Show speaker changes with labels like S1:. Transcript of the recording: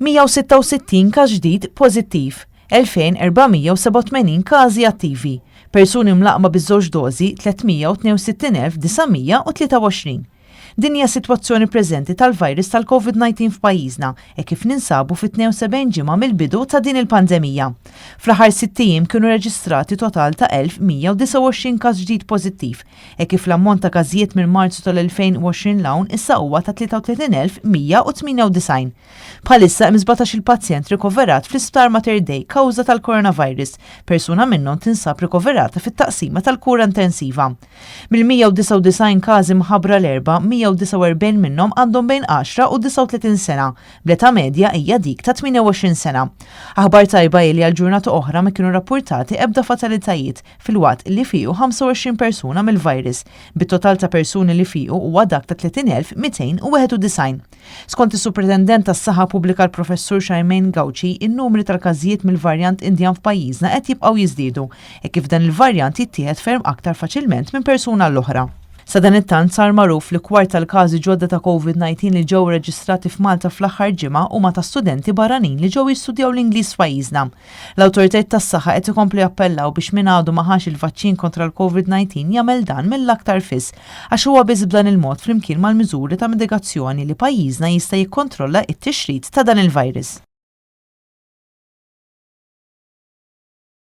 S1: 166 każ ġdid pożittiv, 2,487 każi attivi, persuni mlaqqma biż-żewġ dożi 362,923. Din hija s-sitwazzjoni preżenti tal-virus tal-Covid-19 f'pajjiżna hekk kif ninsabu fit-72 ġimgħa mill-bidu ta' din il-pandemija. Fl-aħħar sitt ijiem kienu reġistrati total ta' 1,129 każ ġdid pożittiv, hekk kif l-ammont ta' każijiet minn Marzu tal-2020 'l hawn issa huwa ta' 33,198. Bħalissa hemm 17-il pazjent rikoverat fl-Isptar Mater Dei kawża tal-coronavirus, persuna minnhom tinsab rikoverata fit-taqsima tal-kura intensiva. Mill-199 każi mħabbra l-Erbgħa, 149 minnhom għandhom bejn għaxra u 39 sena, bl-età medja hija dik ta' 28 sena. Aħbar tajba hi li għal ġurnata oħra ma kienu rappurtati ebda fatalitajiet filwaqt li fiequ 25 persuna mill-virus, bit-total ta' persuni li fiequ huwa dak ta' 30,291. Skont is-Supretendent tas-Saħħa Pubblika l-Professur Charmaine Gauci, in-numri tal-każijiet mill-varjant Indjan f'pajjiżna qed jibqgħu jiżdiedu, hekk kif dan il-varjant jittieħed ferm aktar faċilment minn persuna għall-oħra. Sadanittant sar magħruf li kwart tal-każi ġodda ta' Covid-19 li ġew irreġistrati f'Malta fl-aħħar ġimgħa huma ta' studenti barranin li ġew jistudjaw l-Ingliż f'pajjiżna. L-awtoritajiet tas-saħħa qed ikomplu jappellaw biex min għadu ma ħax il-vaċċin kontra l-Covid-19 jagħmel dan mill-aktar fis għax huwa biss b'dan il-mod flimkien mal-miżuri ta' mitigazzjoni li pajjiżna jista' jikkontrolla t-tixrid ta' dan il-virus.